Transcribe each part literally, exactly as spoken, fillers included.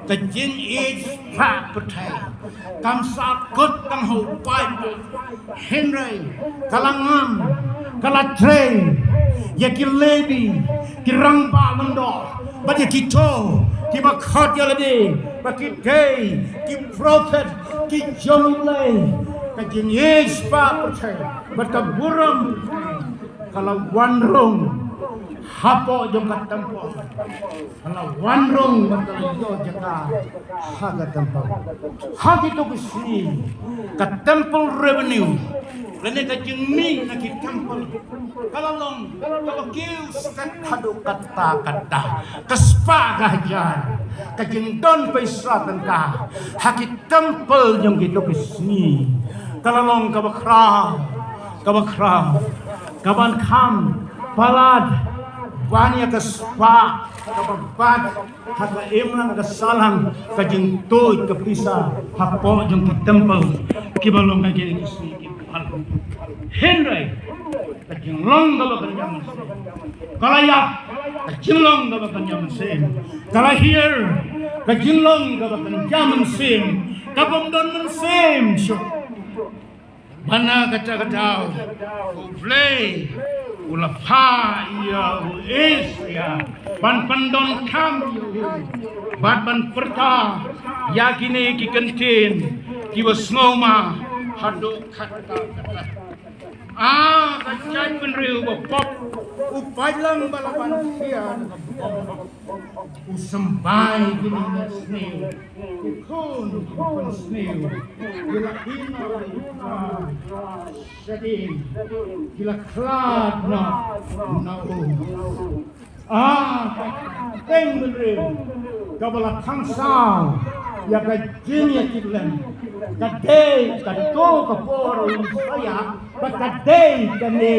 Ka jingïeit spah pyrthei kam sah kut tang ha u paidbah. Hynrei ka la ngam, ka la trei ïa ki Lebi, ki rangbah lyngdoh, bad ïa kito kiba khot ïa lade ba ki dei ki prophet, ki jong U Blei. Ka jingïeit spah pyrthei bad ka burom ka la wan rung hapoh jong ka templ. Ka la wan rung bad ka la ïoh jaka ha ka templ. Ha kito ki sngi ka temple revenue lane ka jingmih na ki templ ka la long kaba kiew stet haduh katta katta, ka spah ka hajar ka jingdon paisa tyngka ha ki templ jong kito ki sngi. Ka la long kaba khraw, kaba khraw, kaban kham palat ban ïa ka spah kaba bat ha ka imlang ka sahlang ka jingtuid ka pisa hapoh jong ki templ kiba long ha kine ki sngi kiba la. Hynrei ka jinglong kaba kynja mynsiem ka la ïap, ka jinglong kaba kynja mynsiem ka la hiar, ka jinglong kaba kynja mynsiem ka bym don mynsiem shuh. Bad na kata ka daw U Blei u la phah ïa u Isaïah ban pyndonkam ïa u bad ban pyrta ïa kine ki kyntien kiba sngewma haduh katta katta. A ka jaitbynriew ba pop, u paidlang ba la ban khia da ka bom, u symbai kine ki sniew, u khun ki khun sniew, ki la ïehnoh ïa ka shadien, ki la khlad noh na u. A ka jaitbynriew kaba la thangsaw ïa ka jingïatiplem ka dei kato ka por u Isaïah, bad ka dei kane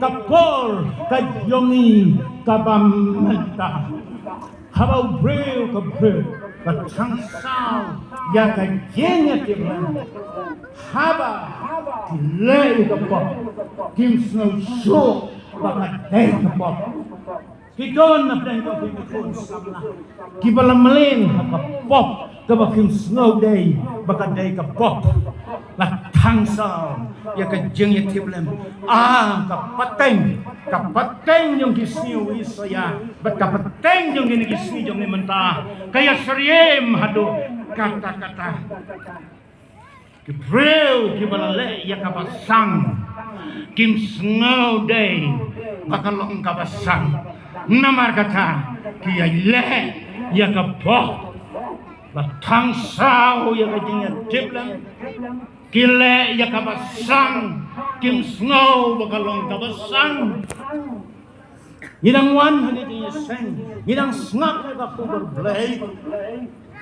ka por ka jong ngi kaba mynta. Haba u briew ka briew ka thangsaw ïa ka jingïatiplem, haba ki leh ïa ka pop, kim sngew shuh ba ka dei ka pop. Ki don na pdeng jong ki khun samla kiba la mlien ha ka pop kaba kim sngew dei ba ka dei ka pop. La thangsaw ïa ka jingïatiplem. A ka pateng, ka pateng jong ki sngi u Isaïah bad ka pateng jong kine ki sngi jong ngi mynta ka ïasyriem haduh katta katta. Ki briew kiba la leh ïa kaba sang kim sngew dei ba ka long kaba sang. Namar kata ki ïaleh ïa ka pop. La thangsaw ïa ka jingïatiplem. Ki leh ïa kaba sang, kim sngew ba ka long kaba sang. Ngi dang wan ha ka jingïaseng, ngi dang sngap ïa ka khubor Blei.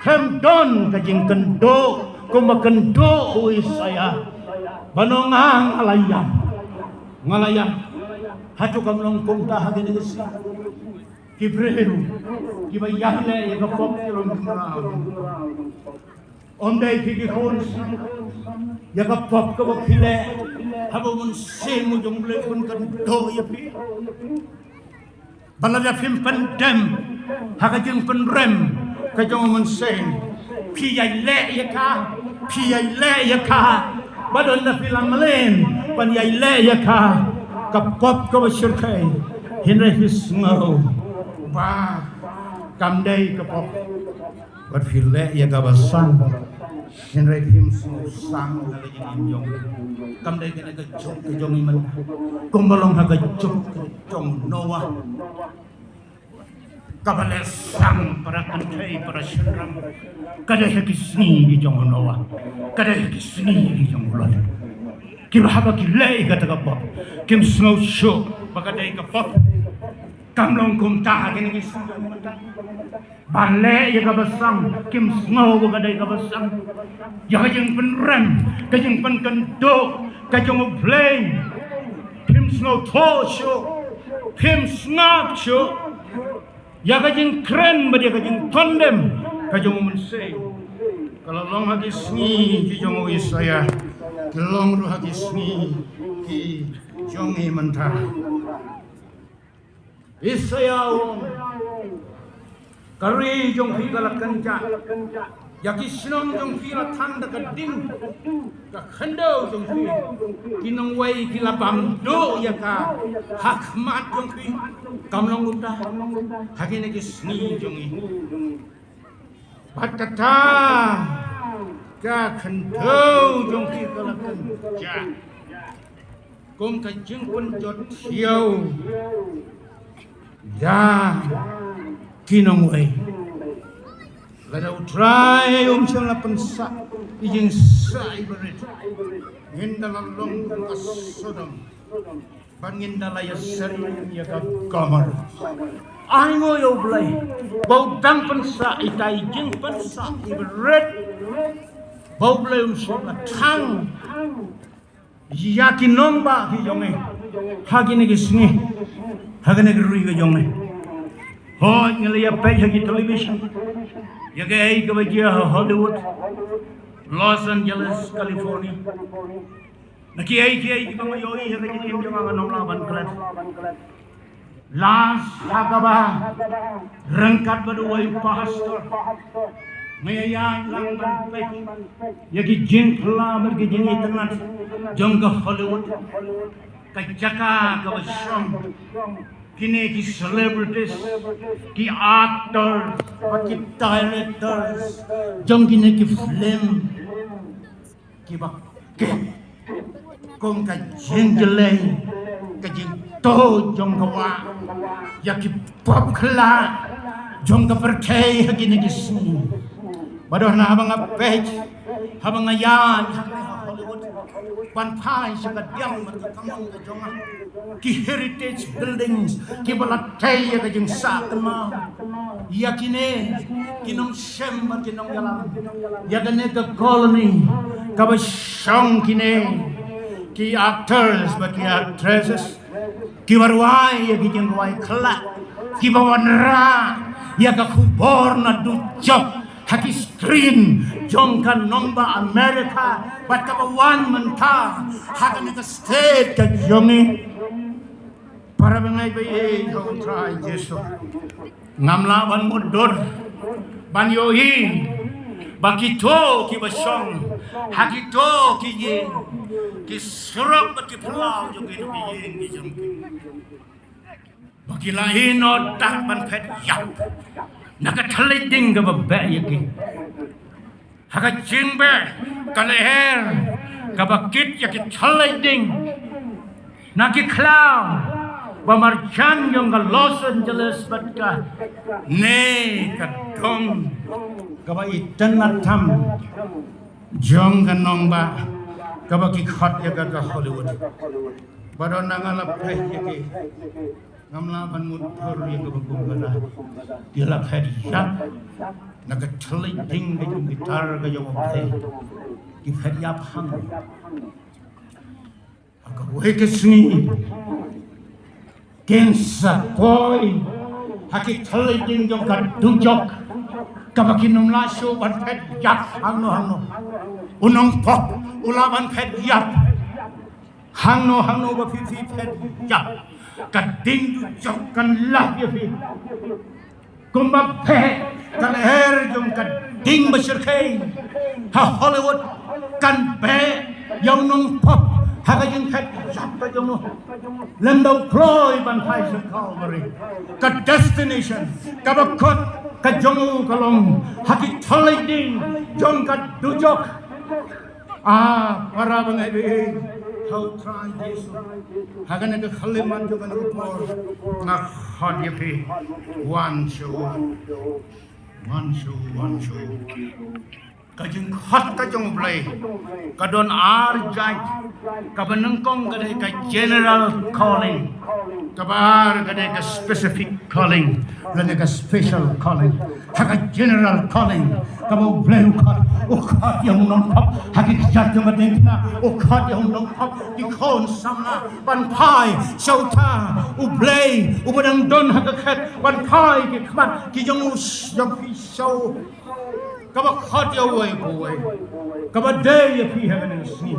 Khlem don ka jingkynduh kumba kynduh u Isaïah. Ba nong nga nga la ïap, nga la ïap. Hato kam long kumta ha kine ki sngi? Ki briew kiba ïaleh ïa ka pop ki long kumno? Ym dei phi ki khun, ïa ka pop kaba phi leh haba u Mynsiem jong U Blei un kynduh ïa phi. Ba lada phim pyndem ha ka jingpynrem ka jong u Mynsiem, phi ïaleh ïa ka, phi ïaleh ïa ka. Ba don da phi la mlien ban ïaleh ïa ka, ka pop kaba shyrkhei. Hynrei phi sngew ba kam dei ka pop. Bad phi leh ïa kaba sang, hynrei phim sngew sang na ka jingim jong phi. Kam dei kane ka juk ka jong ngi mynta, kumba long ha ka juk ka jong u Noah. Kaba leh sang para kynthei para shynrang ka dei ha ki sngi ki jong u Noah, ka dei ha ki sngi ki jong u Lot. Kiba haba ki leh ïa kata ka pop kim sngew shuh ba ka dei ka pop. Kam long kumta ha kine ki sngi jong ngi mynta. Ba leh ïa kaba sang kim sngew ba ka dei kaba sang. Ïa ka jingpynrem, ka jingpynkynduh ka jong U Blei phim sngewthuh shuh, phim sngap shuh. Ïa ka jingkren bad ïa ka jingpyndem ka jong u Mynsiem. Ka la long ha ki sngi ki jong u Isaïah, ka long ruh ha ki sngi ki jong ngi mynta. Isaïah u ong, Ka ri jong phi ka la kynjah. Ïa ki shnong jong phi la thang da ka ding ka khyndew jong phi. Ki nongwei ki la bam duh ïa ka ha khmat jong phi. Kam long kumta ha kine ki sngi jong ngi. Bad kata ka khyndew jong phi ka la kynjah kum ka jingpynjot thiaw da ki nongwei. Lada U Trai um shym la pynsah i jingsah iba rit, ngin da la long kum ka Sodom, bad ngin da la ïasyriem ïa ka Gomorrah. Ai nguh ïa U Blei ba U dang pynsah ita i jingpynsah iba rit, ba U Blei um shym la thang ïa ki nongbah ki jong ngi ha kine ki sngi, ha kine ki ri ki jong ngi. Hooid, ngi la ïa peit ha ki television ïa kaei kaba jia ha Hollywood, Los Angeles, California. Na kiei kiei kiba nga ïohi ha ka jingim jong nga, ngam lah ban klet. Last ha kaba ryngkat bad uwei u pastor, nga ïa ïaid lang ban peit ïa ki jingkylla bad ki jingitynnad jong ka Hollywood, ka jaka kaba shong kine ki celebrities, ki actors bad ki directors jong kine ki film. Kiba kit kum ka jingjlei, ka jingtuid jong ka wah ïa ki pop khla jong ka pyrthei ha kine ki sngi. Bad haba nga peit, haba nga ïaid ha Hollywood ban phai sha ka diang bad ka kamon ka jong nga, ki heritage buildings kiba la tei ïa ka jingsah kynmaw ïa kine ki nongshem bad ki nongïalam ïa kane ka colony kaba shong kine ki actors bad ki actresses kiba rwai ïa ki jingrwai khla, kiba wanrah ïa ka khubor na dujok ha ki screen jong ka nongbah America bad kaba wan mynta ha kane ka state ka jong ngi. Para bangeit ba ïeit ha U Trai Jisu, ngam lah ban mutdur ban ïohi ba kito kiba shong ha kito ki ïing, ki surok bad ki phyllaw jong kito ki ïing ki jong ki, ba ki la ïehnoh ban phet ïap na ka thylliej ding kaba beh ïa ki. Ha ka jingbeh ka lyer kaba kit ïa ki thylliej ding na ki khlaw ba marjan jong ka Los Angeles bad kane ka dong kaba itynnad tam jong ka nongbah kaba ki khot ïa ka ka Hollywood. Bad haba nga la peit ïa ki, ngam lah ban mutdur ïa kaba kum kata. Ki la phet ïap na ka thylliej ding ka jong ki tar ka jong U Blei. Ki phet ïap hangno? Ha kawei ka sngi kin sa poi ha ki thylliej ding jong ka dujok kaba kin ym lah shuh ban phet ïap hangno hangno. U nongpop u lah ban phet ïap hangno hangno ba phi phi phet ïap. Ka ding dujok kan lap ïa phi. Kumba beh ka lyer jong ka ding ba shyrkhei ha Hollywood, kan beh ïa u nongpop ha ka jingphet ïap ka jong u. Lymda u kloi ban phai sha Calvary, ka destination kaba kut ka jong u ka long ha ki thylliej ding jong ka dujok. Ah, para bangeit ba ïeit ha U Trai Jisu, ha kane ka khyllipmat jong kane ka por, nga khot ïa phi, wan sha u, wan sha u, wan sha u. Ka jingkhot ka jong U Blei ka don ar jait. Kaba nyngkong ka dei ka general calling, kaba ar ka dei ka specific calling lane ka special calling. Ha ka general calling kaba U Blei u khot, u khot ïa u nongpop ha ki kjat jong ka diengphna, u khot ïa u nongpop, ki khun samla ban phai sha uta U Blei uba dang don ha ka khet, ban phai ki khmat ki jong u, jong phi sha u. Kaba khot ïa uwei pa uwei, kaba dei ïa phi ha kane ka sngi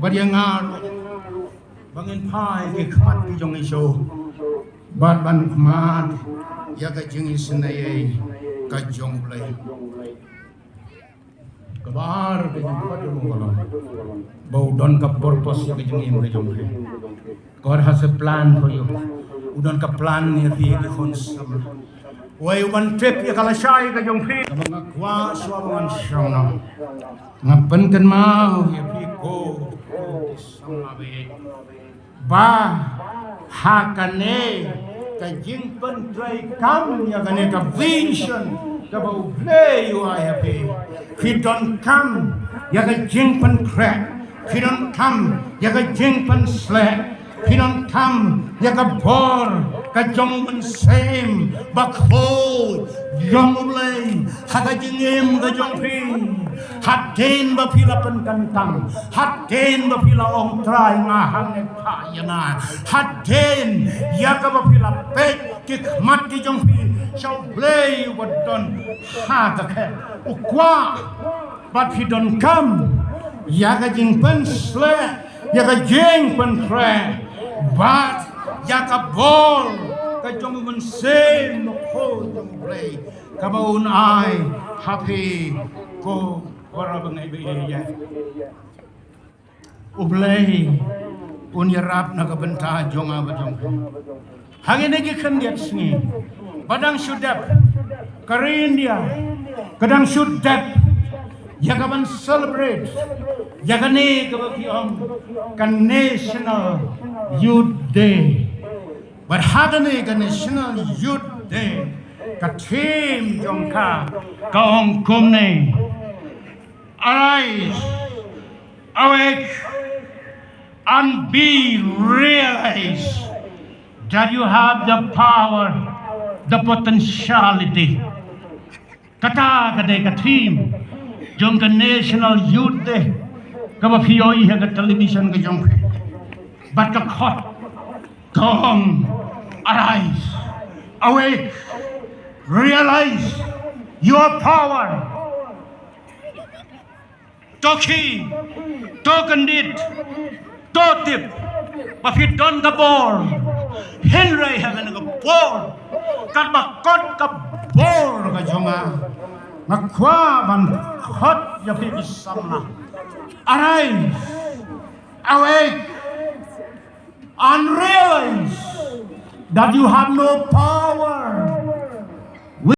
bad ïa nga ruh, ba ngin phai ki khmat ki jong ngi sha u bad ban khmat ïa ka jingisynei. ka jong U Blei. Kaba ar ka jingkhot jong u Balang ba u don ka purpose ïa ka jingim ka jong phi. God has a plan for you. U don ka plan ïa phi ki khun samla. Wei u ban tip ïa ka lashai ka jong phi. Kaba nga kwah shuwa ba ngan shong noh, nga pynkynmaw ïa phi ko, ko ki samla ba ïeit, ba ha kane ka jingpyntreikam ïa kane ka vision kaba U Blei u ai ha phi, phi donkam ïa ka jingpynkhreh, phi donkam ïa ka jingpynsleh, phi donkam ïa ka bor ka jong U Mynsiem Bakhuid jong U Blei ha ka jingim ka jong phi. Hadien ba phi la pynkyntang, hadien ba phi la ong, Trai, nga hangne, phah ïa nga. Hadien ïa kaba phi la peit ki khmat ki jong phi sha U Blei uba don ha ka khet, u kwah bad phi donkam ïa ka jingpynsleh, ïa ka jingpynkhreh bad ïa ka bor ka jong U Mynsiem Bakhuid jong U Blei kaba un ai ha phi ko para bangeit ba ïeit. U Blei un ïarap na ka bynta jong nga bad jong phi. Hangne ki khyndiat sngi ba dang shu dep, ka ri India ka dang shu dep ïa ka ban celebrate ïa kane kaba ki ong ka National Youth Day. Bad ha kane ka National Youth Day, ka theme jong ka ka ong kumne: Arise, awake, and be realized that you have the power, the potentiality. Kata ka dei ka theme jong ka National Youth Day kaba phi ïohi ha ka television ka jong phi. Bad ka khot ka ong, arise, awake, realize your power. To khie, to kyndit, to tip ba phi don ka bor. Hynrei ha kane ka bor, katba kot ka bor ka jong nga, nga kwah ban khot ïa phi ki samla. Arise, awake, and realize that you have no power